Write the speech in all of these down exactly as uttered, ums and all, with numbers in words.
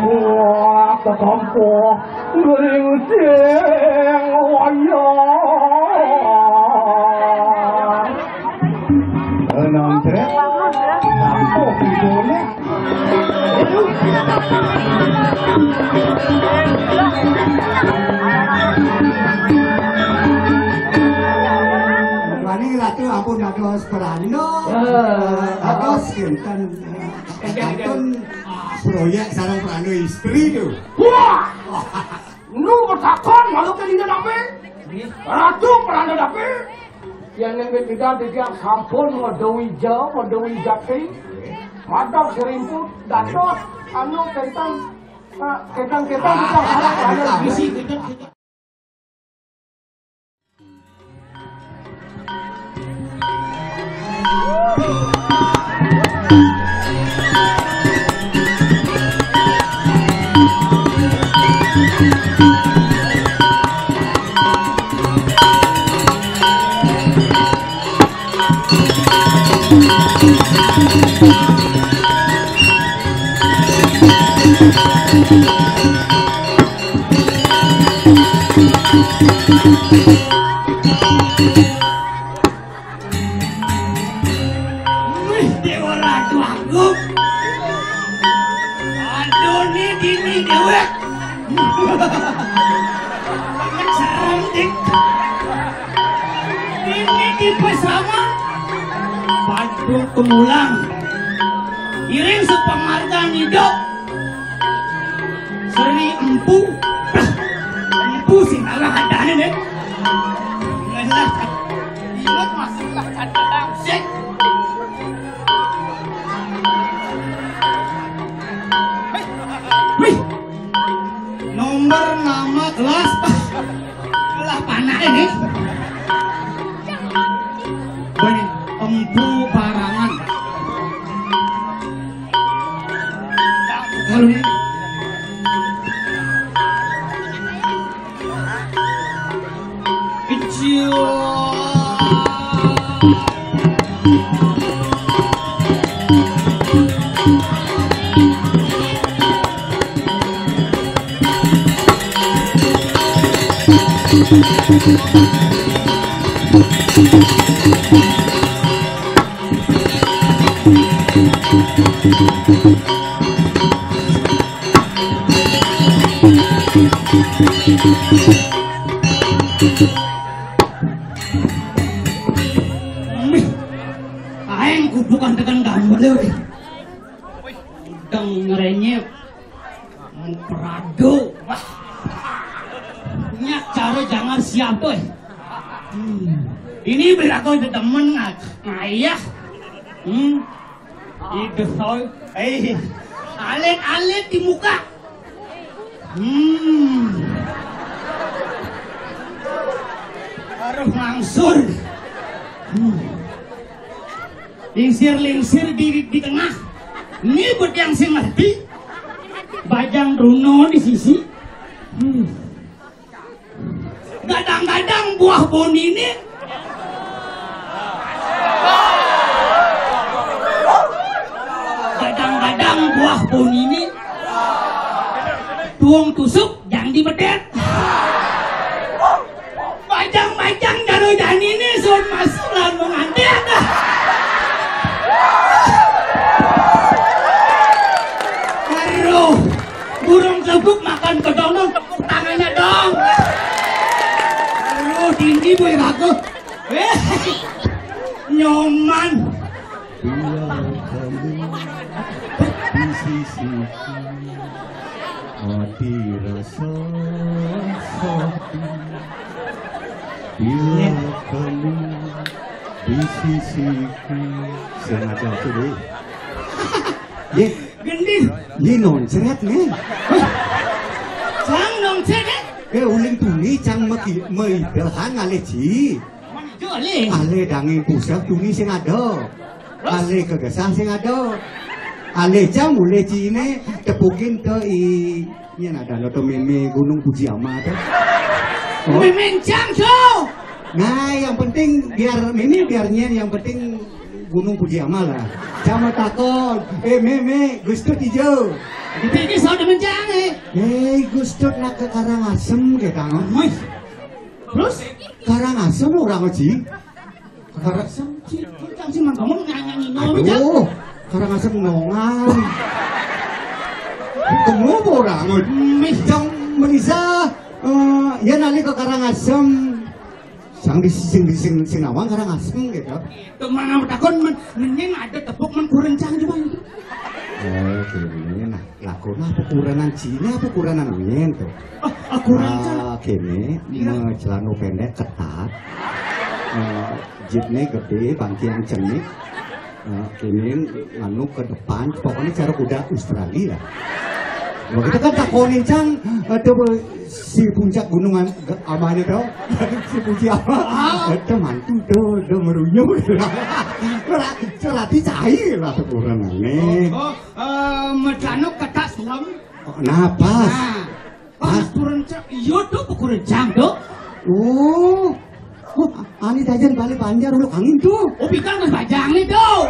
Wah, kekampuh geringsing wayang. Enam trek. Kampuh pidolnya. Wani Ratu ampun dados peranda. Eh. Dados kinten, eh, kantun, ah, proyek sareng peranda istri tuh. Wah! Nu betakon malu ke dina dapé. Ratu peranda dapé. Yang nembé beda tiga sampun modowija, modowija. Madak serimput, dados, anu, kinten, eh, kinten-kinten, ah, kita, anu, bisi, kinten, kinten. Wih, Déwa Ratu Agung. Aduh, ini dini déwék. Serem, Dik. Ini tipe sama. Badung kemulang. Iring sepamarga nidok. Seri empu. Empu sing kalah adané, deh. Ingat masih lah ada sik. Wih. Nomor nama kelas. Lah, panak ini. Weh, empu parangan. Lalu ini. Kecil. Mih, aing kudu kantekan gambar, wéh. Udeng ngerenyep. Muprado. Wah. Nya cara jangan siap tuh. Hmm. Ini berago demen nga-, ngayah. Hmm. Itu soy. Eh, alit-alit di muka. Hmm. Aduh, mangsur. Hmm. Lingsir-lingsir di, di tengah. Ini buat yang sing ngerti. Bajang Bruno di sisi. Hmm. Gadang-gadang buah bonini. Gadang-gadang buah bonini. Tuung tusuk, jang dibedet. Bajang-bajang jaro janini sun masuk lan mengantin. Aduh, burung celebuk makan kedondong, tepuk tangannya dong. Aduh, tinggi boy bagus. Eh, nyoman. Biar kamu di sisiku, hati rasa sakit. Biar kamu di sisiku. Sengaja tuh, deh. Ye, gending. Ye, nonsret, nih. Cang nonsret, eh? Eh, uling tuni, cang meki-, meidehan ngalih ci. Mana itu, alih? Alih danging pusat tuni sing ada. Alih kegesah sing ada. Alih cang mulai cine tepukin ke i-, nyen ada lo to meme Gunung Fujiyama tuh. Oh. Meme cang, so. Nah, yang penting biar meme biar nyen, yang penting Gunung Puji Amal lah. Cang mau takon, eh, Mé, Mé, Gus Tut ijo. Iki iso demen cang, eh. Eh, Gus Tut nak ke Karangasem, gitu. Wih. Terus? Karangasem orang, Ji. Karangasem, Ji. Cang sih mah ngomong nyanyi-nyanyi, Cang. Aduh, Karangasem nongan. Ketemu orang. Mih. Cang menisa, eh, ya nali ke Karangasem. Sang di sing di sing sing nawang Karangasem gitu. Itu mana takon men, nengin ada tepuk men kurencang cuma itu. Oh, gini. Nah, lakona apa kurenan Cina apa kurenan Wien tuh? Oh, oh, kurencang. Ah, gini, iya. Celana pendek ketat. Eh, jipnya gede, bangkian cenik. Eh, gini, nganu ke depan, pokoknya cara kuda Australia lah. Begitu kan takonin cang, ada si puncak gunungan amanya tau, si puji apa? Ah. Ada mantu tuh, udah merunyum. Cerati cai lah tuh kurang aneh. Oh, eh, medano ketak selam. Oh, napas. Nah, pas turun cak, iya tuh kurencang tuh. Oh. Oh, ani tajan balik panjar uluk angin tuh. Oh, pikan mas bajang nih tuh.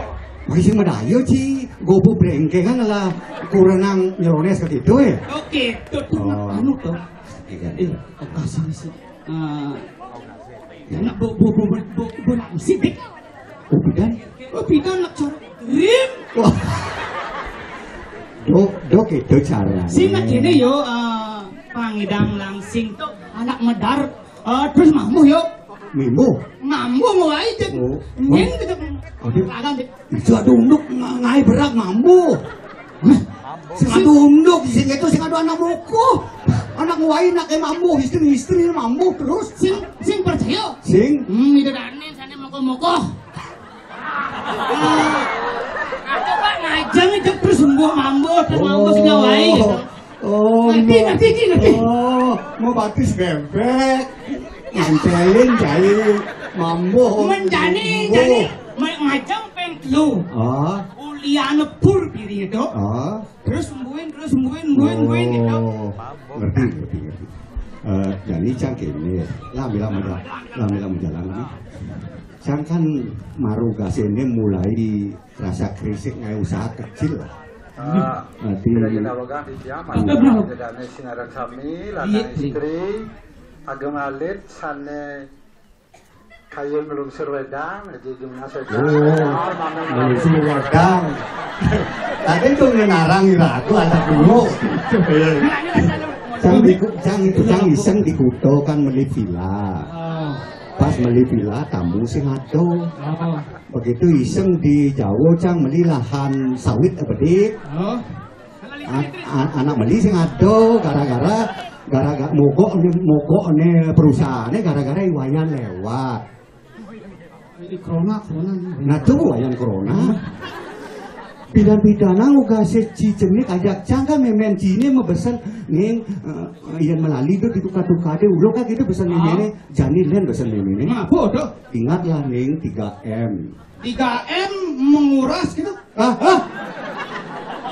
Masih medayo ci, gobo brengkengan lah kurenang nyelones ke gitu ya. Oke, tuh tuh. Oh. Anu tuh. Iya. Eh, kasih sih. Eh, ya, nak bo bo bo bo bo bo nak musik deh. Oh, bidan. Oh, bidan nak cor. Rim. Wah. Dok, dok itu caranya. Sing nak gini yo, eh, pangidang langsing tuh anak medar, eh, terus mambuh yo. Mimbuh. Mambuh mau aja. Oh. Nyen gitu. Aduh. Lagan deh. Ijo unduk ngai berak mambuh. Hah? Sing ado unduk di sini tuh sing ado anak moko. Anak wai nak mambuh, istri-istri mambuh terus. Sing sing percaya. Sing. Hmm, itu dane sana moko-moko. Aku Pak ngajeng itu terus sembuh mambuh, terus mambuh sing wai gitu. Oh, ngerti, ngerti, ngerti. Oh, mau batis bebek. Ngantelin jai mambuh. Menjani, jani, ma- ngajeng peng telu. Oh. Uliane pur diri itu. Oh. Terus sembuhin, terus sembuhin, sembuhin, sembuhin gitu. Oh, ngerti, ngerti, ngerti. Eh, jadi cang kene, lah bilang aja, lah bilang jalan lagi. Cang kan marugas ini mulai rasa krisik ngai usaha kecil lah. Ah, jadi kita wegang di Ciaman. Jadi ane sing aran sami, lanang istri, ageng alit, sane kayu ngelungsur wedang, jadi gimana saja. Oh, ngelungsur wedang. Tadi itu ngenarang ira aku anak dulu. Cang di, cang itu cang iseng di Kuto kan meli villa. Pas meli villa tamu sing ado. Begitu iseng di Jawa cang meli lahan sawit bedik. An- an- anak meli sing ado gara-gara gara-gara mogok ne mogok ne perusahaannya gara-gara iwayan lewat. Ini corona, corona. Nah tuh wayan corona. Bidan-bidanan uga seci cenik ajak cang kan memen cine mebesen ning eh, yang melali tuh ditukar-tukar deh ulo kan gitu besen ini jani len besen ini. Nah, bodoh. Ingatlah ning tiga M. Tiga M menguras gitu. Ah, ah.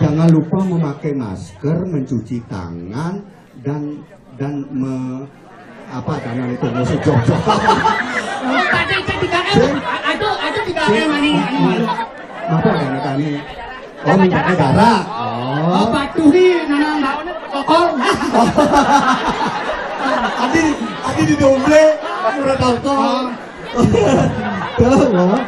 Jangan lupa memakai masker, mencuci tangan dan dan me, apa tangan itu musuh jojo. Oh, tadi itu tiga M. Sing. A- Aduh, aduh tiga M ini anu malu. Apa yang tadi? Oh, minta negara. Oh, patuh nih, nana bawa protokol. Adi, adi di doble, protokol. Tuh, loh.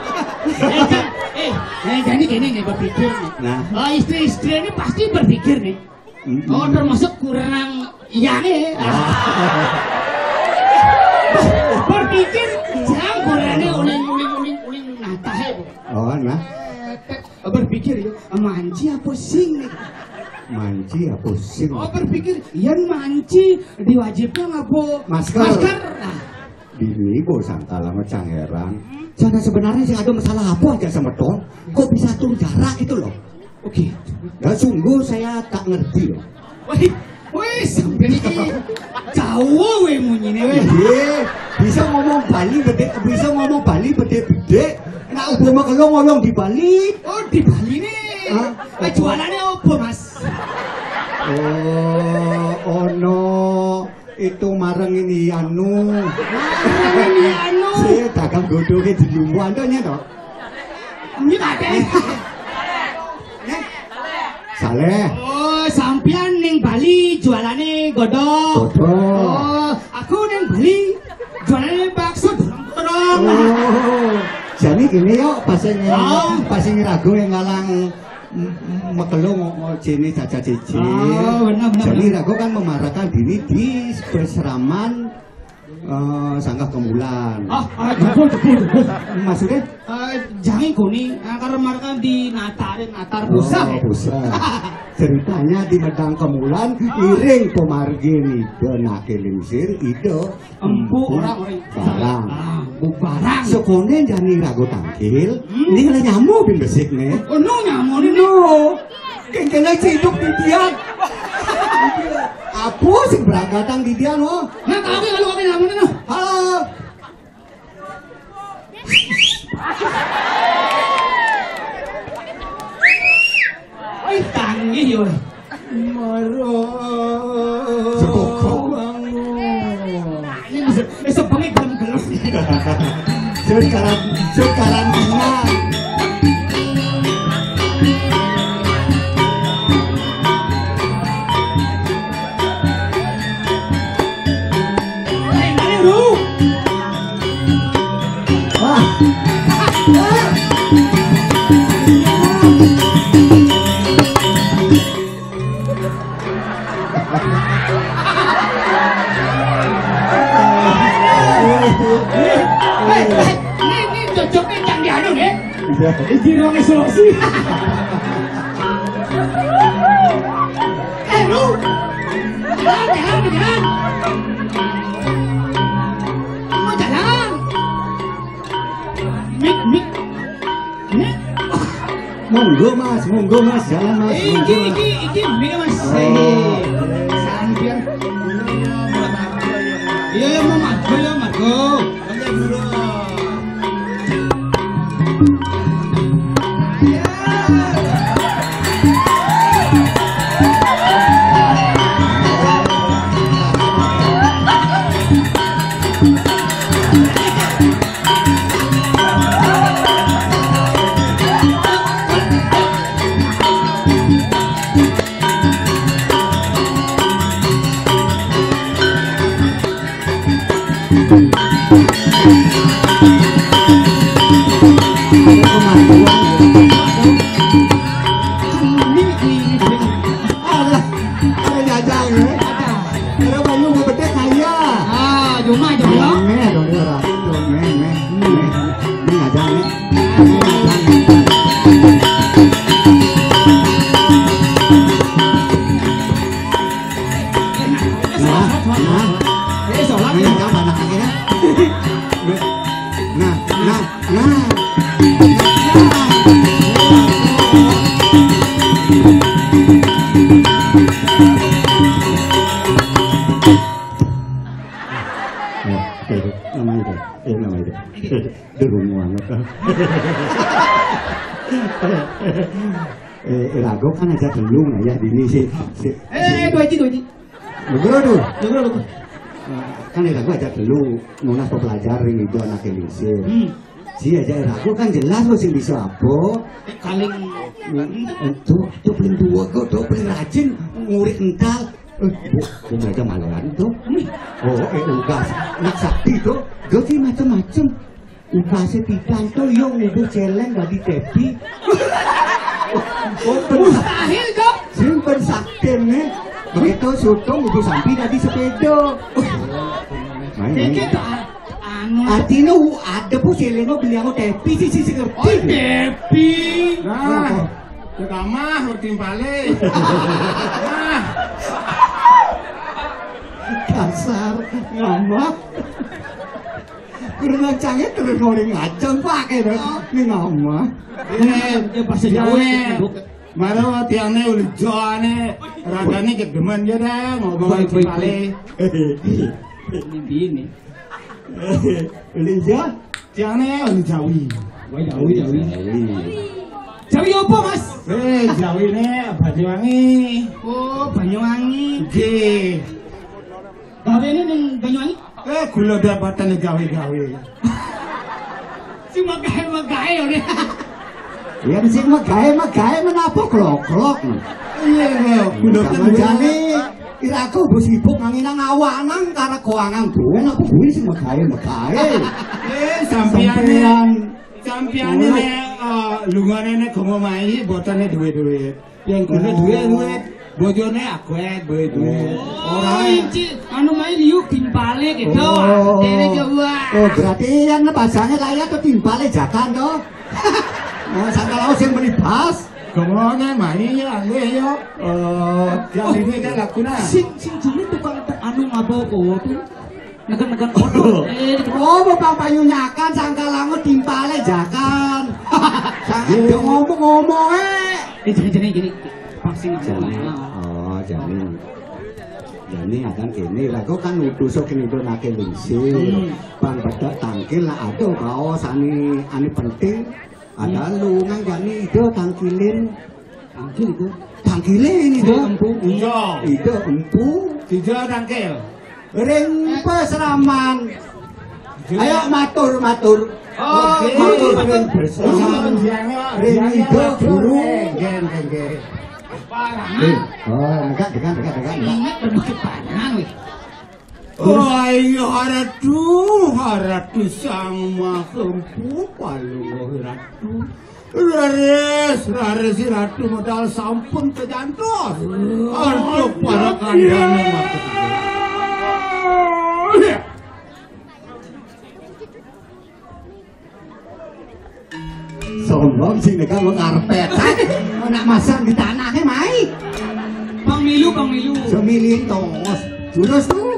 Eh, Cang, eh, eh, jadi gini nih berpikir nih. Nah. Oh, istri-istri ini pasti berpikir nih. Mm-mm. Oh, termasuk kurang iya nih. Ah. Berpikir, Cang kurangnya uling uling uling uling natahe, Bu. Oh, nah. Eh, berpikir ya, manci apa sing nih? Manci apa sing? Oh, berpikir, yang manci diwajibkan apa? Masker. Masker. Nah. Bini bos sangkal sama Cang Herang. Sana sebenarnya sih ada masalah apa aja sama Ton? Kok bisa atur jarak gitu loh? Oke. Dan sungguh saya tak ngerti loh. Wih, wih, sampai ini jauh weh munyinya weh. Iya, bisa ngomong Bali bede, bisa ngomong Bali bede-bede. Nah, udah mah kalau ngomong di Bali. Oh, di Bali nih. Hah? Eh, jualannya apa, Mas? Oh, ono itu mareng ini anu. Mareng ini anu. Saya dagang godongnya di Lumbu Andonya toh. Ini kate. Eh? Saleh. Oh, sampeyan ning Bali jualane godhog. Godhog. Oh, aku ning Bali jualane bakso dorong-dorong. Oh. Jani kene yo, pas sing, oh, pas sing ragu yang ngalang, mm, mm, mekelo ngo-, ngo-, jene caca cici. Oh, bener, bener, jani bener. Ragu kan memarahkan diri di peseraman, eh, Sanggah Kemulan. Ah, ah, jebul, jebul, jebul. Maksudnya? Eh, jangan koni, eh, karena mereka di Natar, Natar, oh, pusat. Pusat. Ceritanya di Medang Kemulan, ah, iring pemargi nida nake lingsir, ida empuk, empuk orang, orang. Barang. Ah, empuk barang. Sekone jani ragu tangkil, hmm, ini kena nyamu bin besik ne. Oh, no nyamu ni. No. Kengkene ciduk didian. Apa sing berangkatan didian, oh? Nah, tapi kalau kami nyamu ni, no. Halo. Oi, tangi yo. Mara. Sepoko. Ini bisa, bisa pamit gelem-gelem. Sekarang, sekarang. Hei, hei, ini, ini cocoknya cang dianu nih. Iya. Iki rong isolasi. Eh, lu. Jalan, jalan, jalan. Mau jalan. Mik, mik. Ini. Monggo, Mas, monggo, Mas, jalan, Mas. Iki, monggo, Mas. Iki, iki, mik, Mas. Oh. Sampeyan. Iya, ya, mau maju, ya, maju. Alah, ada jajang, ya. Ada. Ada bayu mau bedek kaya. Ah, cuma jolok. Meh, dong, dia rapi, dong, meh, meh, meh. Ini jajang, ya. Nah, nah. Eh, sholat. Nah, yang anak akhirnya. Nah, nah, nah. Ya, itu, nama itu. Eh, nama itu. Derungu banget. Eh, eh, rago kan aja telu, nah, ya, dini si, si, eh, si. Dua ji, dua ji. Lho, bro, tuh. Lho, bro, lho. Nah, kan ya, aku ajak dulu nunas pelajar ring ibu anak Indonesia. Hmm. Si aja aku kan jelas lo sing bisa apa. Eh, kaling. Hmm, itu, itu paling dua kok, itu paling rajin ngurik ental. Eh, bu, bu mereka malaran tuh. Hmm. Oh, eh, ugas. Nak sakti tuh. Dia sih macam-macam. Ugase pidan to yo ngubuh celeng dadi tepi. Oh, mustahil, Dok. Simpen sakten, ne. Begitu sutung ngubuh sampi dadi sepeda. Main, main. Iki to, a-, anu. Artine u-, ada bu celeng beli aku tepi sih, sih, sih, ngerti. Oh, tepi. Nah. Apa? Cek amah, wedi timpale. Nah. Kasar, ngamah. Kurang canggih terus ngoring ngajeng, Pak, gitu. Oh. Ini ngamah. Ini, ya, bahasa Jawa, ya, nih. Maro tiangnya udah jone, ragane gedemen ya dah, ngomong. Baik, baik, timpale. Baik. Ini, ini. Linja, tiangnya, oh, ini Jawi. Wah, Jawi, Jawi. Jawi. Jawi apa, Mas? Eh, Jawi ini Banyuwangi. Oh, Banyuwangi. Nggih. Gawe ini ning Banyuwangi? Eh, gula dapatan gawe-gawe. Si magahe-magahe ya, Nek. Ya sing megawe-megawe menapa klok-klok. Iya, iya. Bener kan, jane ira aku mbok sibuk nang inang awak nang karo koangan duwe apa kuwi sing megawe-megawe. Eh, sampeyan. Sampeyan. Sampeyan nek, eh, lungane nek gomo mai botone duwe-duwe. Yang guna duwe duwe. Bojone aku eh duwe duwe. Ora. Oh, iki anu mai liuk timpale gitu. Oh. Dene coba. Oh, berarti yang pasangnya layar tuh timpale jakan tuh. Oh, sangka lawas yang beli bas. Kemana mai ya, nggih ya. Eh, yang ini kan laku nah. Sing sing jane tukang te- anu ngapa kowe tuh? Neken-neken foto. Eh, oh, Bapak Payu nyakan sangka lawas timpale jakan. Sangat ngomong-ngomong eh. Eh, jane jane jane. Pasti ngomong. Jane. Oh, jane. Jane akan kene lah kok kan utus sok kene utus nake lingsir. Hmm. Bang bedok tangkil lah aduh kaos ani ani penting. Ada lu nang jane itu tangkilin. Tangkil itu. Tangkilin itu. Empu. Iya. Itu empu. Tidak tangkil. Ring peseraman. Ayo matur matur. Oh, matur ring peseraman. Ring itu guru. Nggih, nggih, nggih. Eh, oh, dekat, dekat, dekat, dekat, dekat. Ingat berbukit panjang wis. Oh, iya, Ratu, Ratu Sang Mahempu, Palungguh Ratu. Raris, raris si Ratu medal sampun kejantos. Untuk para kandhane matur. Sombong sing nek wong karpet. Nak masang di tanahnya mai. Pemilu, pemilu. Semilin tongos. Jurus tuh.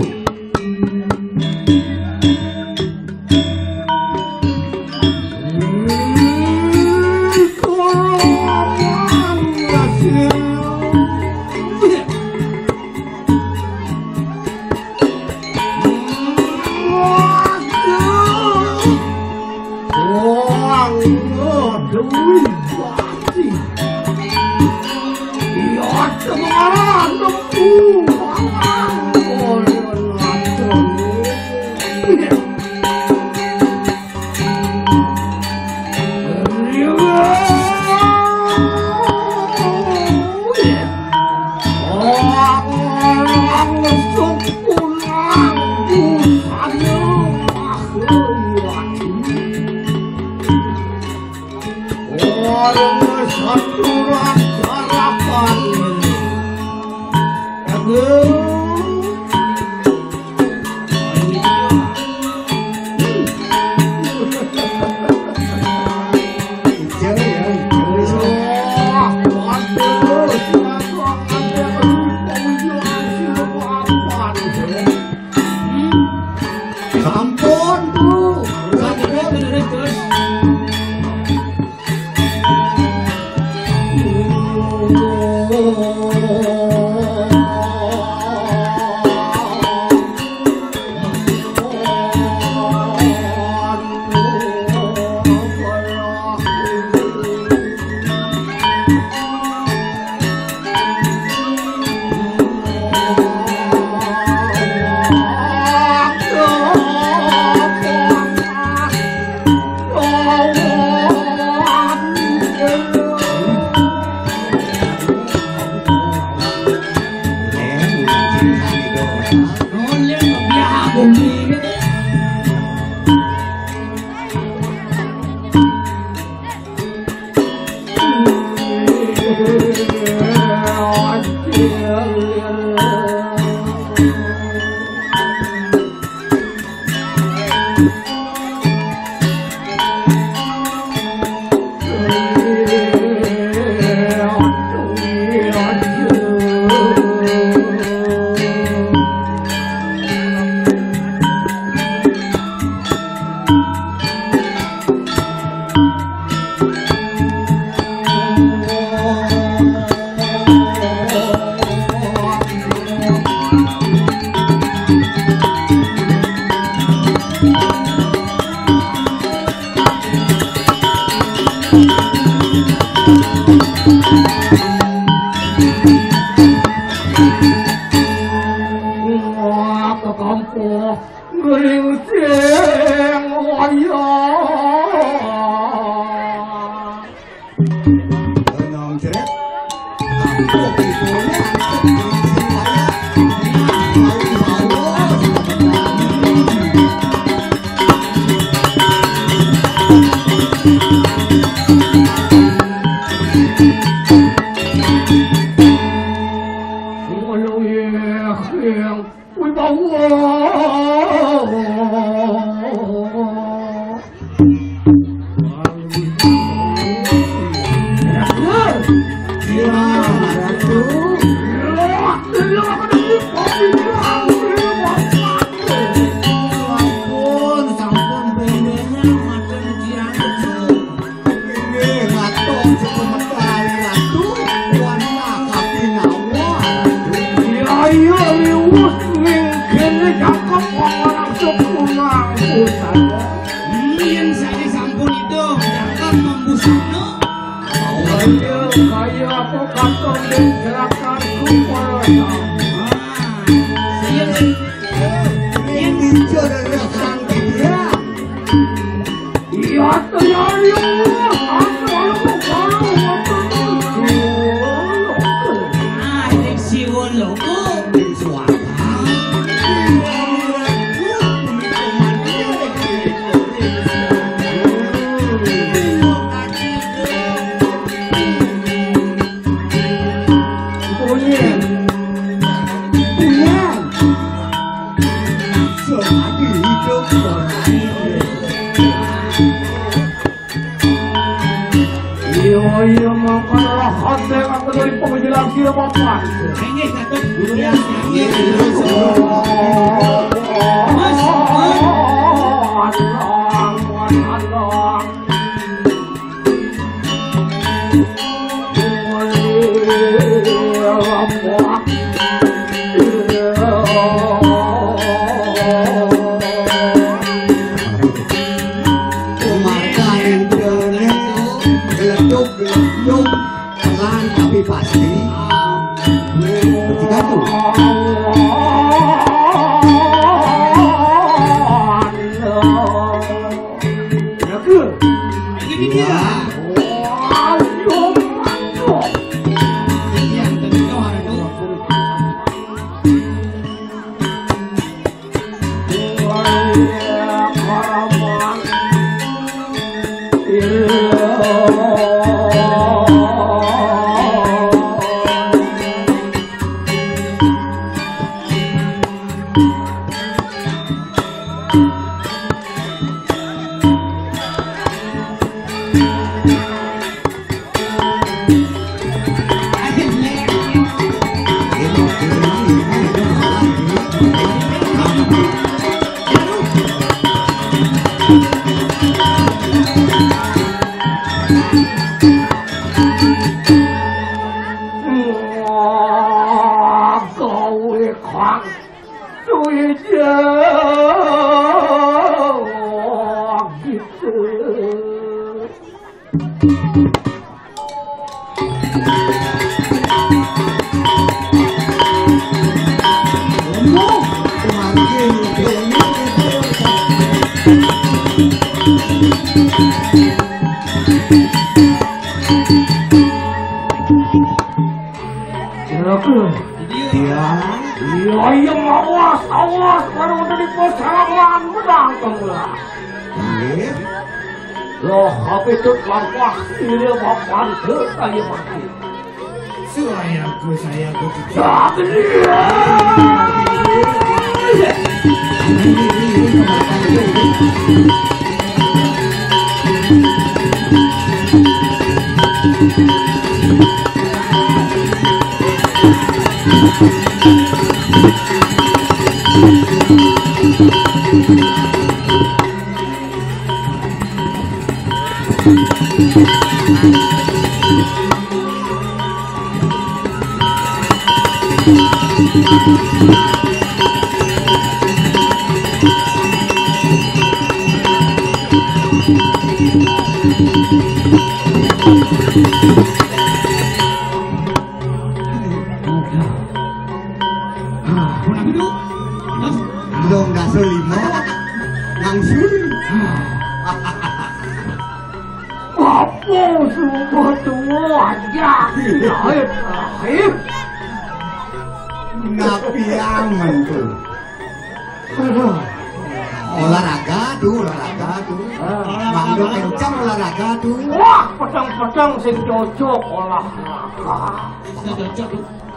Sampun, Bu. Sampun, terus, terus. Benang jret. Kampung itu ya, anak sing kaya. Nah, kaya bawa. Ngono ya, yang wibawa. Sampun, sampun, bendenya makan ciang. Inggih, ngatur sepemekai ratu, wana kapinawa. Iya, iya, liwat ning kene cakep wong ora sepunang pusaka. Yen sane sampun itu, cakep membusana. Iya, kaya aku katon ning gerakanku para. Yen, yen, yen, iya, iya, iya. Aduh, aduh, aduh, aduh. Ah, sing siwon lho, Bu. Sing suara. Punya. Punya. Semati hidup orang. Iya, iya, mangkana rahat dek aku dari penjelang kira papan. Inggih, Datuk. Iya, iya. Mas, Mas. Alang, alang. Maka internet geletuk-geletuk, pelan tapi pasti. Begitu. Ini dia. Gawe kang suwija gitu. Kira-kira. Iya. Iya, iya, awas, awas, baru udah di pos halaman, udah, kamu lah. Iya. Loh, tapi itu lampah, ini papan ke kayu mati. Sayangku, sayangku. Tapi dia. Dong daso lima nang suri. Apa sumpah tuh? Aja, lain, lain. Napi aman tuh? Aduh. Olahraga tuh, olahraga tuh. Ah. Mangga kencang olahraga tuh. Wah, pedang-pedang sing cocok olahraga. Sing cocok.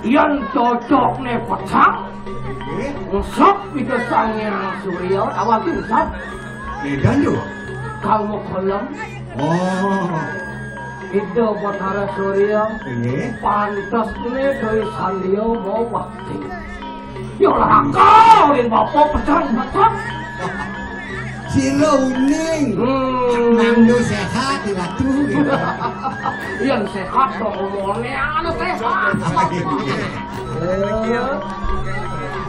Yén cocokné pedang, eh? Ngusap Ida Sang Hyang Surya, awas ngusap. Edan yo. Kang Mokolem. Oh. Ida Batara Surya. Iya. Pantes né dari Sandia mau bakti. Ya olahraga, ulin bapa pedang-pedang. Sira uning. Hmm. Nang nu sehat, Ratu. Yén sehat dong, omongné anu sehat. Eh,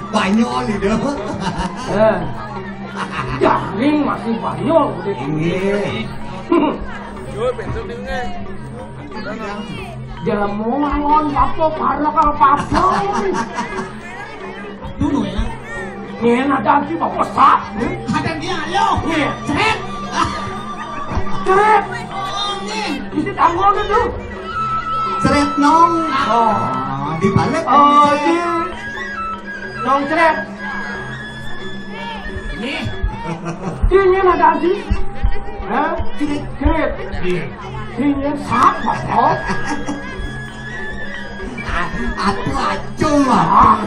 Banyol itu. Eh. Jaring masih banyol, udah. Inggih. Jelema lawan apa, para karo apa. Dulu ya. Nih, ada si bapak sap. Ada dia, ayo. Nih, cret. Cret. Oh, nih. Bisa tanggul itu. Cret nong. Oh. Dibalik. Oh, iya. Nong cret. Nih. Ini ada si. Hah? Cret. Cret. Iya. Ini sap, bapak. Atuh acung lah.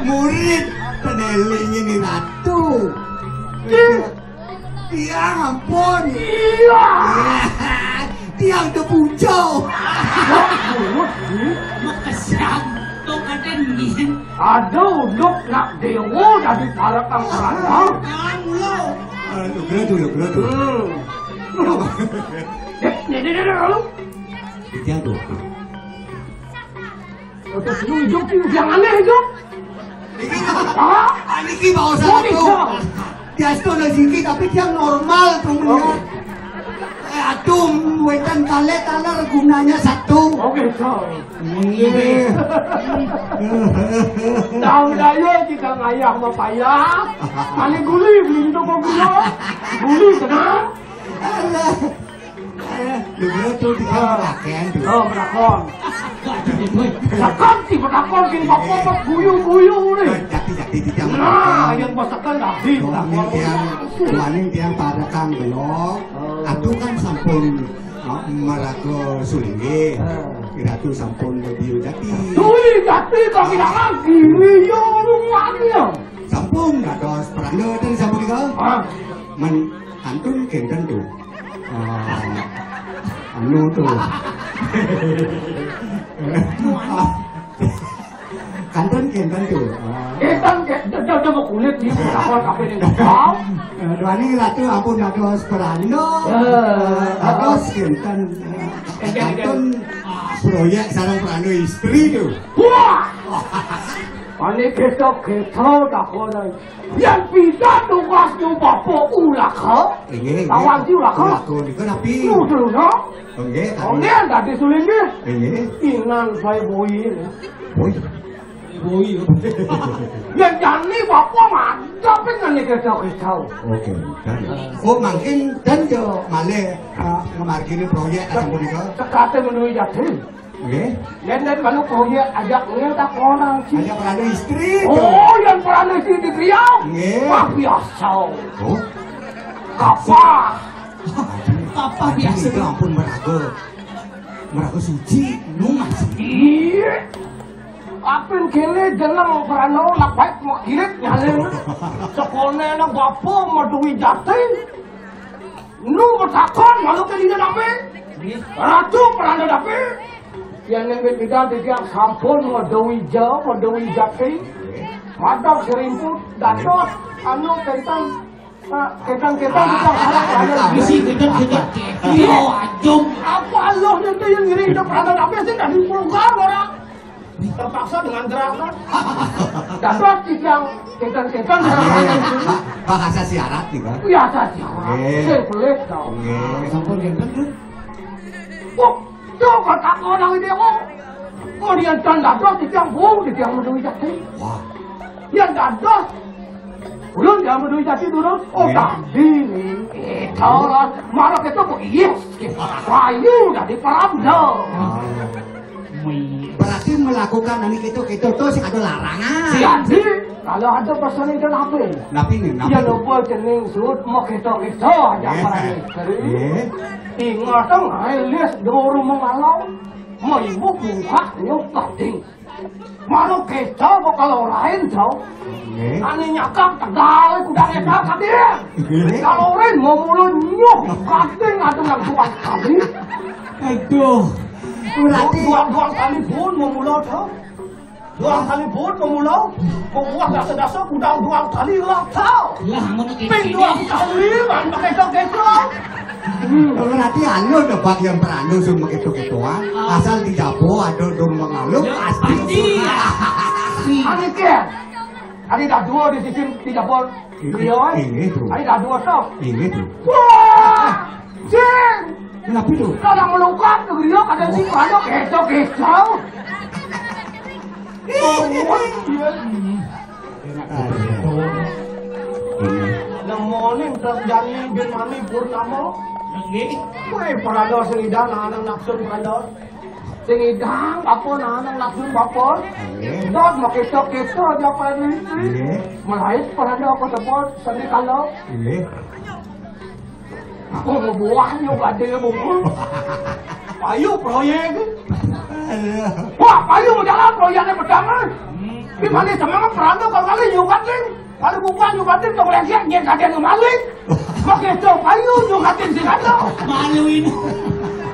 Murid peneling ini ratu. Tiang ampun. Iya. Tiang tepucau. Makasih. Tuh kadang nih. Ada unduk nak dewa dari para kang rana. Aduh, gerak dulu, gerak dulu. Hmm. Dek, dek, dek, dek, lalu. Tiang tuh. Oke, lu hidup, hidup yang aneh itu. Iki, ah, niki mau sama tuh. Diasto rezeki tapi dia normal tuh melihat. Eh, aduh, wetan kale taler gunanya satu. Oke, so. Iya. Tahu daya kita ngayah mau payah. Kali guli beli itu kok gula. Guli tenang. Alah. Lho, bro, tuh tiga meraken tuh. Oh, merakon. Merakon sih, merakon sing bapak-bapak guyu-guyu nih. Jati-jati tiga meraken. Nah, yang masakan tadi. Tuaning tiang, tuaning tiang pada kang belok. Oh. Atuh kan sampun, oh, meraga sulinggih. Eh. Ratu sampun diujati. Duh, jati kok tidak lagi. Iya, lu wani ya. Sampun dados pranda ten sampun nika. Ah. Men kantun kenten tuh. Ah, anu tuh. Kantun kenten tuh. Ah. Kenten ke, dia, dia, dia mau kulit nih, apa, apa ini? Eh, Dwani Ratu ampun dados pranda. Eh, dados kenten. Eh, kenten, kantun kenten. Proyek sareng pranda istri tuh. Wah! Ane ketok-ketok takonan. Yang bisa tugas nu bapak ulaka? Inggih, inggih. Lawan si ulaka? Ulaka nika napi? Nuduh, no? Inggih, kami. Inggih, dadi suling nggih. Inggih. Inan saya boi. Boi. Boi. Ya jani bapak mantap kan ane ketok-ketok. Oke, kan. Oh, mangkin dan yo malih, eh, ngemargini proyek sapunika. Sekate menuju yatim. Nggih. Yen nek kalau kau dia ajak ngel tak orang sih. Ajak pranda istri tuh. Oh, yang pranda istri di Riau. Nggih. Wah, biasa. Oh. Kapah. Kapah biasa. Itu ampun meraga. Meraga suci, nu masih. Iya. Apin kene jeneng pranda lak baik mau kirit nyalin. Sekolahnya bapak mau duit jati. Nu betakon malu ke dina dapé. Ratu peranda dapé. Yang nembé bidang tiang sampun ngedewi ja, ngedewi jati. Madak serimput, dados, anu kentang, eh, kentang-kentang kita harap ada. Bisi gedeg-gedeg. Iya, ajum. Apa Allah nanti yang ngiring ke peranda dapé sih dari pulgar orang. Terpaksa dengan gerakan. Dapat tiang kekan-kekan. Bahasa siarat juga. Biasa siarat. Oke. Sing pelit tau. Oke. Sampun kenten, Dun. Oh, coba tak orang ini, oh. Oh, dia dan dapat tiang bung, tiang menduwi jati. Wah. Yang dapat Ulun jangan berdua jati dulu. Oh, tadi nih. Itu lah. Marah itu kok iya. Payu dari Palembang. Berarti melakukan anu gitu-gitu tuh sih ada larangan. Jadi, kalau ada pesan itu napi? Napi nih, napi? Ya lupa cening sud mau kita-kita aja. Eh, para eh. Istri. Eh. Ingat dong, elis dulu mengalau. Mau ibu buka nyok tadi. Malu kita kok kalau lain tau. Nggih. Ane nyakap tegal kuda kita tadi. Nggih. Kalau lain mau mulu nyok tadi ngadu nang tuan kali. Aduh. Berarti dua dua kali pun mau mulu tau. Dua kali pun mau mulu. Mau buah dasar-dasar kuda dua kali lah tau. Lah, ngono iki. Ping dua kali kan pakai tau gitu. Hmm, berarti anu ada bagian perandu sun begitu-gituan. Asal di dapur ada dong mengalu, ya, pasti. Pasti. Ane ke? Ane dah dua di sisi di dapur. Iya, eh? Ini tuh. Ane dah dua tau. Ini tuh. Wah! Jin! Kenapa tuh? Kalau melukat tuh dia kadang sih banyak kecok-kecok. Oh, iya. Enak betul. Iya. Nemonin terjadi bin mani purnama. Nggih. Weh, parada sing idan anak nafsun parada. Sing idan apa anak nafsun bapa? Nggih. Dot makita-kita aja parada itu. Nggih. Melahit parada apa sebut sendiri kalau. Nggih. Aku mau buahnya gade buku. Payu proyek. Wah, payu jalan proyeknya pertama. Di mana semangat peranda kalau kali nyukatin. Kalau bukan nyukatin tuh lagi yang gade malik. Pakai itu payu nyukatin sih kan. Malu ini.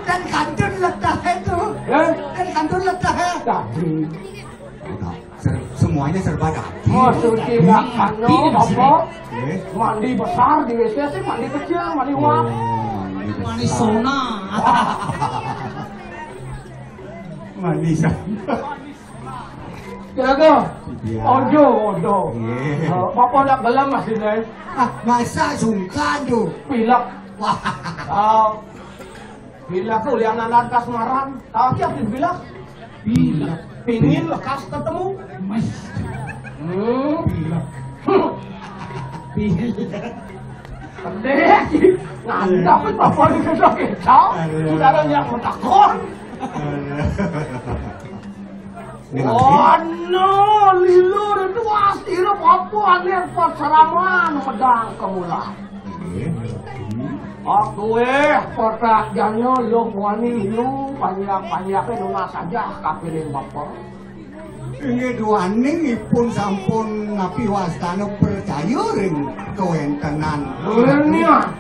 Dan kantun letah itu. Eh? Dan kantun letah ya. Tadi. Udah, ser- semuanya serba ganti. Oh, suci. Iya, makan lo, apa? Eh? Mandi besar di W C sih, mandi kecil, mandi wak. Oh, mandi besar. Mandi sona. Mandi sona. Kira ke? Iya. Ojo, ojo. Iya. Oh, bapak nak gelem masih, Nay. Ah, masa sungkan tuh? Pilek. Wah. Oh. Bila tuh yang anak kasmaran, tapi apa bila? Bila pingin lekas ketemu. Mas. Hmm. Bila. Bila. Pendek. Ngandap apa di kita kita? Aduh. Kita ada yang bertakon. Aduh. Ini maksudnya? Ono lilur itu pasti lo apa aneh pasaraman pedang kemulan. Aku eh perkajanya lo wani lu banyak-banyaknya lunas aja kapirin bapak. Inggih duaning ipun sampun napi wastana percaya ring kawentenan. Dunia.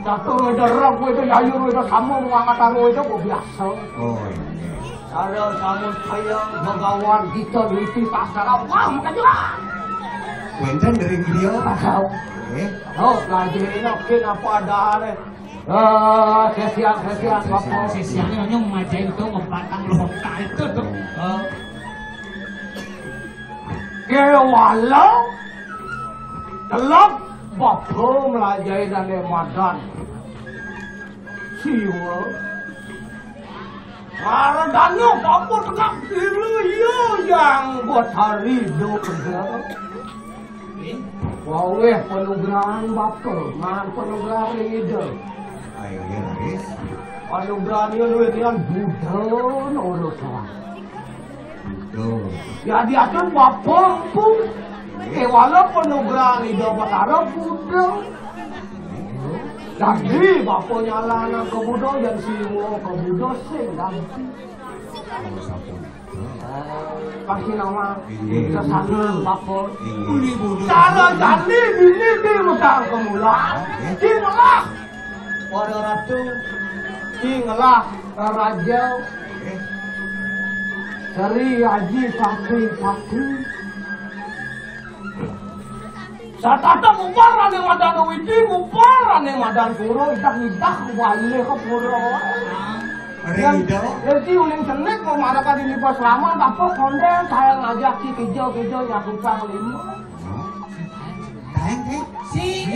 Satu ngederok itu yayur itu sama mengangkat aku itu kok biasa. Oh, iya. Ada samun saya begawan kita di pasar apa macam. Wenten dari dia. Tahu. Eh, oh, lagi ini kenapa ada ada. Eh, sesiang, sesiang, apa? Sesiangnya hanya memajain tuh, membatang lontar itu tuh. Eh. Kewala telak bapa melajai dan madan. Siwa. Para dana bapa tegak diri ya yang buat hari dosa. Waweh panugrahan bapa, man panugrahan ida. Ayo ya, Ris. Panugrahan ya luwih nian Buddha nurut. Betul. Ya diatur bapa pun. Eh, walaupun panugrahan ida Batara Buddha. Jadi bapa nyala anak ke Buddha yang siwa ke Buddha sing ganti. Pasti nama. Iya. Sesana bapa. Iya. Cara jani bini di mesang kemula. Iya. Tinggal. Para ratu. Tinggal. Raja. Iya. Seri Haji Pati Pati. Satata bubar ane madan widi, bubar ane madan pura, idak-idak balik ke pura. Ring ida. Jadi uling senik mau marah di lipas lama, tapi konden saya ngajak si kejo-kejo ya tukang lima. Kain, kain. Si.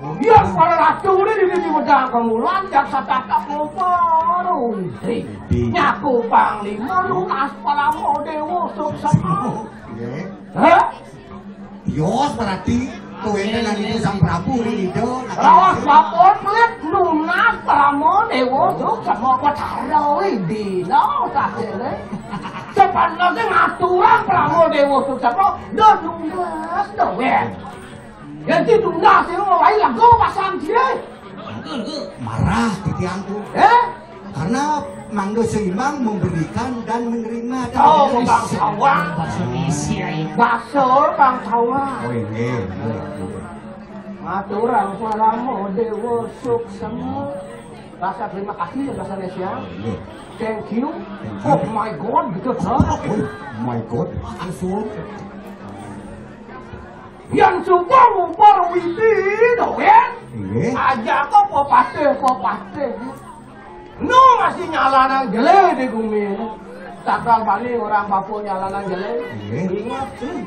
Biar para ratu ini di sini medang kemulan, jak satata mau baru. Nyaku panglima, lunas para mau dewa, sukses. Nggih. Hah? Yos berarti tuwene nang itu Sang Prabu ning ida. Raos bapa pelit nunas Parama Dewa Suksema Batara Widina sakene. Sebenarnya ngaturang Parama Dewa Suksema, do nunas do, weh. Yen ditunda sing wae lego pasang dhewe. Marah titiangku. Eh? Karena mangga seimbang memberikan dan menerima. Oh, bangsawan. Bahasa Indonesia ya. Bahasa bangsawan. Oh, inggih, inggih, inggih. Maturang Parama Dewa Suksema. Rasa terima kasih ya bahasa Indonesia. Oh, inggih. Thank you. Thank you. Oh my God, gitu, sir. Oh my God, langsung. Yang suka ngumpul widi, doen. Inggih. Aja kok pepatih, pepatih. Nu masih nyalanan jele di gumi ini. Sakal bani orang Papua nyalanan jele. Inggih. Ingat sih.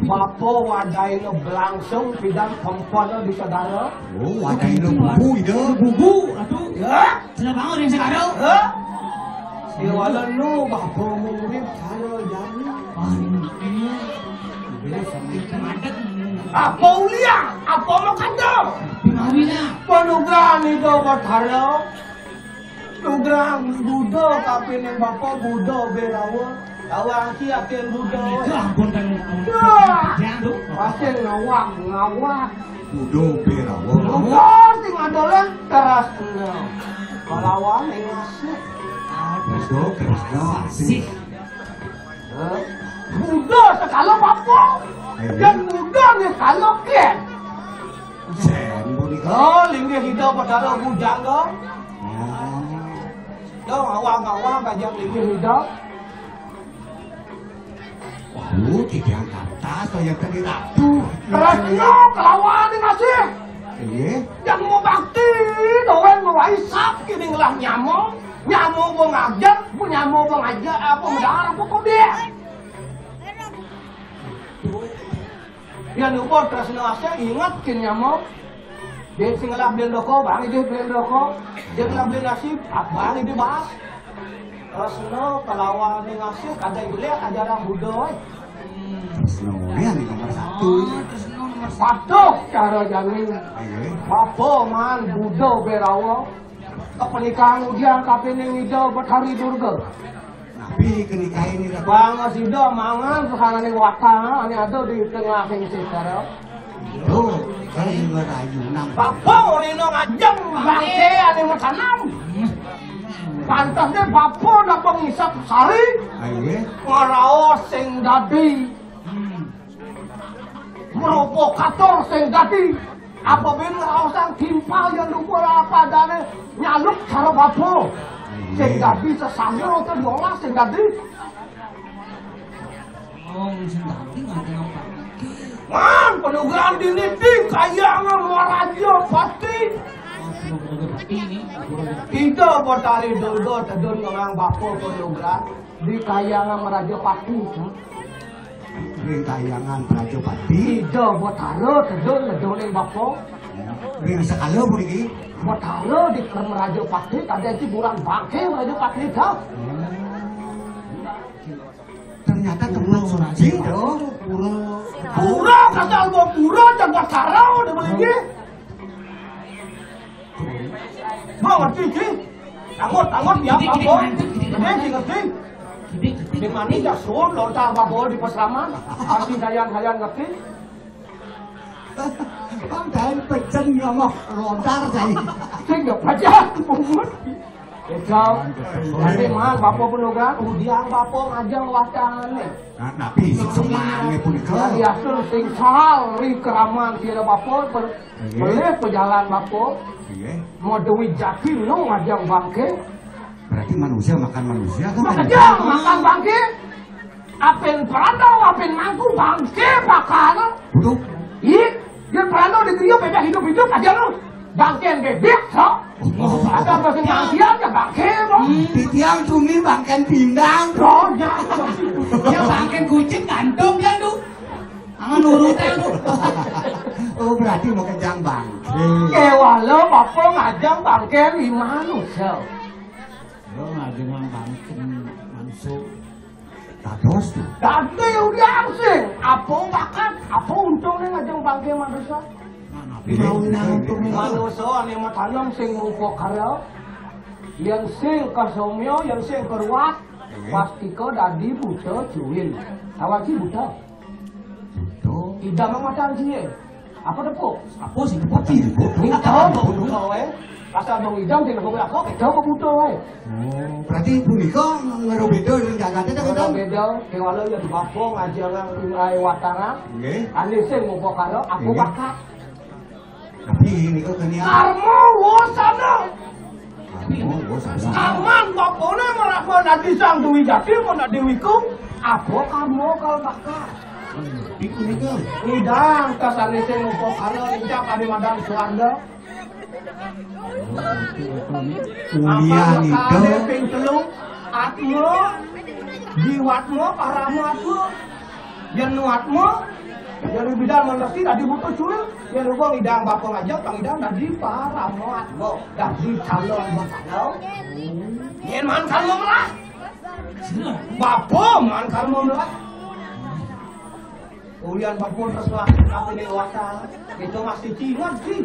Bapa wadai nu belangsung pidan pempana di segara. Oh, wadai nu bubu ida. Bubu, aduh. Ya. Sudah bangun yang segara. Ya. Dewala nu bapa murid saya jadi. Aduh, iya. Apa ulian? Apa mau kandang? Panugrahan itu buat hara. Nugrahan Buddha, tapi neng bapa Buddha berawa. Awang si akhir Buddha. Itu ampun kan. Dah. Jangan tuh. Pasti ngawak, ngawak. Buddha berawa. Buddha sing adalah terasnya. Kalawan yang ngasih. Buddha terasnya asih. Hah? Buddha sekala bapa. Ayo. Dan Buddha ni sekala ken. Jen punika. Oh, linggih ida padahal bujang to. Oh. Dong awang-awang kajang linggih ida. Waduh, tidak kata saya tadi ratu. Tresna kelawan ning asih. Iya. Yang mau bakti, doang mau isap kini ngelah nyamuk. Nyamuk mau ngajak, mau nyamuk mau ngajak, apa mau darah, apa kok dia? Yang lupa tresna asih ingat kini nyamuk. Dia sing ngelah beli rokok, bang, dia beli rokok. Dia ngelah beli nasi, bang, dia bahas. Tresna kelawan ning asih kada ilang ajaran Buddha, oi. Tresna ini yang nomor satu. Oh, tresna nomor satu. Patuh cara jani. Iya. Bapa man Buddha berawa. Kepenikahan ujian kapining Ida Betari Durga. Napi kenikahe ini, Ratu? Bang sida mangan sesananing watang ane ada di tengah sing sekara. Tuh, kan ngerayu nang. Bapa ulina ngajeng bangke ane masanam. Pantesne bapa napa ngisap sari? Ayo. Ngeraos sing dadi. Merupakan kator sing dadi. Apabila raosan timpal yang lupa apa adane nyaluk cara bapa. Sing dadi sesama atau diolah sing dadi. Oh, sing dadi ngajeng apa? Man, penugrahan diniti kayangan Maraja Pati. Oh, penugrahan Pati ini. Tidak bertari dulu tedun ngenang bapa penugrahan. Di kayangan Maraja Pati. Ring kayangan Prajapati. Ida Batara tedun ngedoning bapa. Ring sekala puniki. Batara di Maraja Pati, tadi itu buran bangke Maraja Pati dah. Ternyata tempat suci, dong. Pura. Pura, kata Alba Pura, dan Batara udah mulai. Mau ngerti, Ki? Takut, takut, ya, Pak Bo. Ngerti, ngerti. Di mana ya, Sun? Lontar, Pak Bo, di Pasraman. Masih sayang-sayang ngerti. Bang, saya pecen ngomong lontar, saya. Sing nggak baca, bungut. Kejam. Nanti mah, Bapak Penugas, udiang Bapak ngajeng wacane. Nah, napi semange punika. Biasa sing sal ri keraman kira Bapak, ber-, Nggih. Boleh pejalan Bapak. Nggih. Mau duit jati, no, ngajeng bangke. Berarti manusia makan manusia, kan? Ngajeng makan bangke. Apen perantau, apen mangku, bangke bakal. Betul. Ih, dia perantau di griya bebek hidup-hidup aja lu. Bangke bebek, so. Oh. Ada masing manusia aja bangke, bro. Titiang cumi bangke pindang. Bro, ya. Ya bangke kucing gantung dia tuh. Angan urute lu. Oh, berarti mau kencang bangke. Kewala bapak ngajeng bangke lima lu, so. Lo ngajeng bangke langsung. Dados to. Dadi ulian sing, apa bakat, apa untungné ngajeng bangké manusa? Nah, napi mauné untungné? Manusa ané matanem sing ngupakara, yén sing kasomya, yén sing karuat, pastika dadi buta cuil. Tawaji buta. Buta. Idang matan cié. Apa tepuk? Apa sing tepuk? Apa sing tepuk? Kita apa buta waé? Asal dong idang sing tepuk apa? Kita apa buta waé? Oh, berarti punika ngerubeda ring jagaté to, Kita? Beda, kéwala ya bapa ngajengang ring aé watara. Nggih. Ané sing ngupakara, apa bakat? Tapi nika kenian. Karma wasana. Karma wasana. Saman bapané marapa dadi Sang Dewi Jati, mana Dewiku? Apa karma kal bakat? Iku nika. Ngidang kasane sing ngupakara lincah kami madang suarga. Mulia nika. Ping telu, atma, jiwatma, paramatma. Yen nuatma, yen bidang mangerti dadi buta cuil, yen uga ngidang bapa ngajeng, pangidang dadi paramatma, dadi calon bapa. Yen man karma melah. Bapa man karma melah. Ulian bapa tresna kapining wakal, kita masih ingat sih.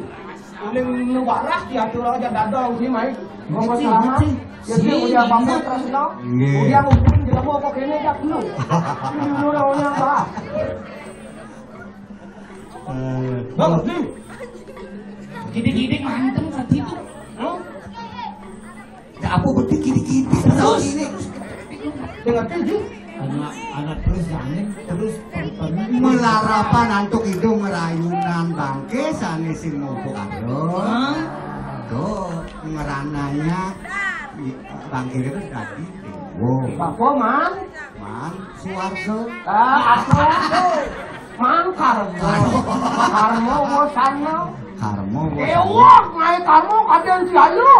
Uling nuwarah diatur aja dadong sih, Mai. Ngomong selamat. Ya, sih, ulian bapa tresna. Nggih. Ulian umpun jelema kok kene jak dulu. Ini dulu ulian, Pak. Eh, Bang, nih. Kidik-kidik manteng tadi tuh. Hmm? Ya, apa betul kidik-kidik? Terus? Ini. Dengar tuh, Ji. Anak, anak terus jane, terus pen-, pen-, melarapan antuk hidung ngerayunan bangke sane sing ngupakara. Hah? Tuh, ngerananya i-, bangke itu tadi. Wow. Apa, Man? Man, suwarga. Ah, aku tuh. Man karma. Karma wasana. Karma wasana. Ewah, ngae karma kaden si ayo.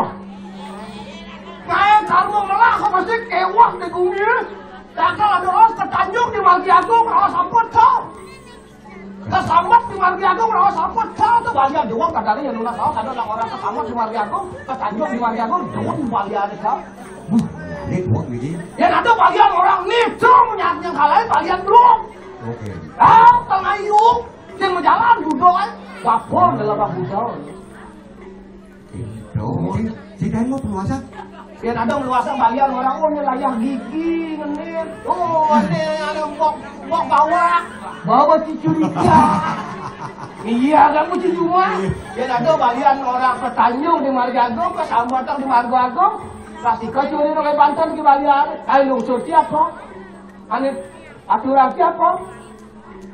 Ngae karma melah kok mesti kewah di gumi. Bakal ada orang ketanjung di Margi Agung, raos ampun, Cok. Kesambat di Margi Agung, raos ampun, Cok. Tuh balian doang kadang yang lunas raos, ada orang kesambat di Margi Agung, ketanjung di Margi Agung, doang balian, Cok. Wah, ini doang iki. Yang ada balian orang nih, Cok, yang kalahin balian belum. Oke. Ah, tengah yuk, yang menjalan duduk, eh. Wapon dalam Buddha. Itu, si Daeng mau puasa? Yen ada luasa balian orang, oh, ini layah gigi, ngenit. Oh, ini ada bok, bok bawah. Bawa cicuriga. Iya, kamu cicuma. Yen ada balian orang petanjung di Marga Agung, kesambatan di Marga Agung. Pasti kau curi orang banten di balian. Ayo, lungsur siapa? Ane, aturan siapa?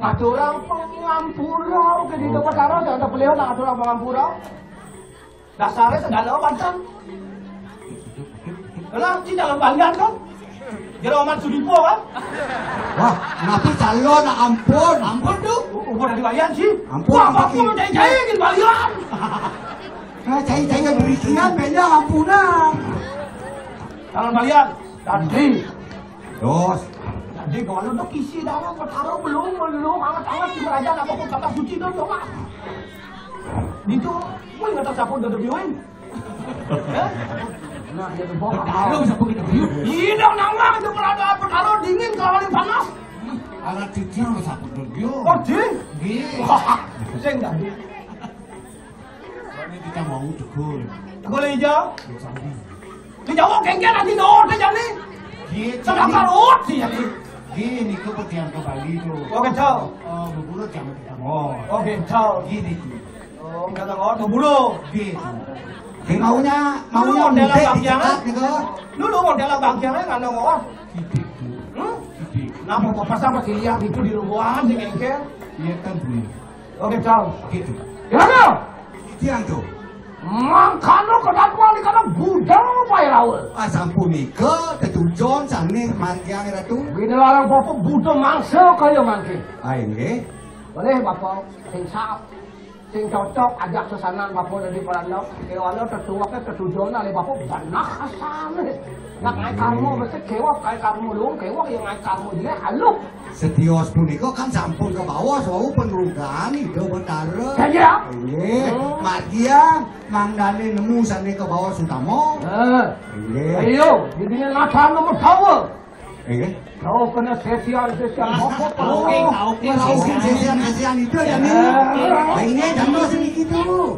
Aturan pengampura. Oke, di tempat taruh, jangan terpelihara, aturan pengampura. Dasare sendal apa, Bang? Lah, ci dalam balian, kan? Jero Oman Sudipo, kan? Wah, napi calon, ampun. Ampun, tuh. Umur dari balian, sih. Ampun, wah, ampun, ampun. Cai-cai, gini balian. Nah, cai-cai yang berikian, benya ampunan. Calon balian, tadi. Dos. Jadi kalau udah kisi darah, perkara belum, belum, anget-anget, si Raja, apa pun kata suci, dong, dong, ah. Gitu, woi, nggak tahu siapa udah demi, woi. Hah? Nah, ya, tuh, bohong. Tahu siapa kita biu? Iya, dong, nangga, itu perkara, perkara dingin, kalau paling panas. Alat cuci sama siapa udah biu? Oh, ding? Iya. Wah, saya nggak biu. Ini kita mau tegul. Tegul hijau? Di Jawa kengken ati dote jane. Nggih, sedang karut sih ya. Nggih, niku pedian ke Bali to. Oh, kecel. Eh, bubur jangan kita mau. Oh, kecel. Nggih, niku. Oh, enggak tahu, oh, bubur. Nggih. Nggih, maunya, maunya model mudik Abang Kiai. Dicekat niku. Dulu model Abang Kiai nggak ada ngawah. Gitu. Hmm? Gitu. Nah, mau pas sama si lihat itu di rumah aja kengken. Iya, kan, Bu. Oke, Cang. Gitu. Gimana? Tiang tuh. Mangkana kedaduan di kana budal Pak Iraul. Ah, sampun nika tetujon sane margiang Ratu. Bina larang bapak Buddha mangsa kaya mangke. Ah, inggih. Boleh, Bapak. Sing sap. Sing cocok ajak sesanan Bapak dadi perandau. Kewala tetuweke tetujon ale Bapak banah asane. Nak ngae karma mesti kewak kae karma luwung kewak ya ngae karma dia aluh. Setios punika kan sampun kebaos wau penunggaan Ida Betara. Iya. Nggih. Hmm. Margiang mangdane nemu sane kebaos utama. Heeh. Nggih. Ayo, didine nadane medhawa. Ege? Kau kena sesian, sesian. Oke, oke, oke, sesian, sesian itu ya, Mi. Ini jangan sedikit tuh.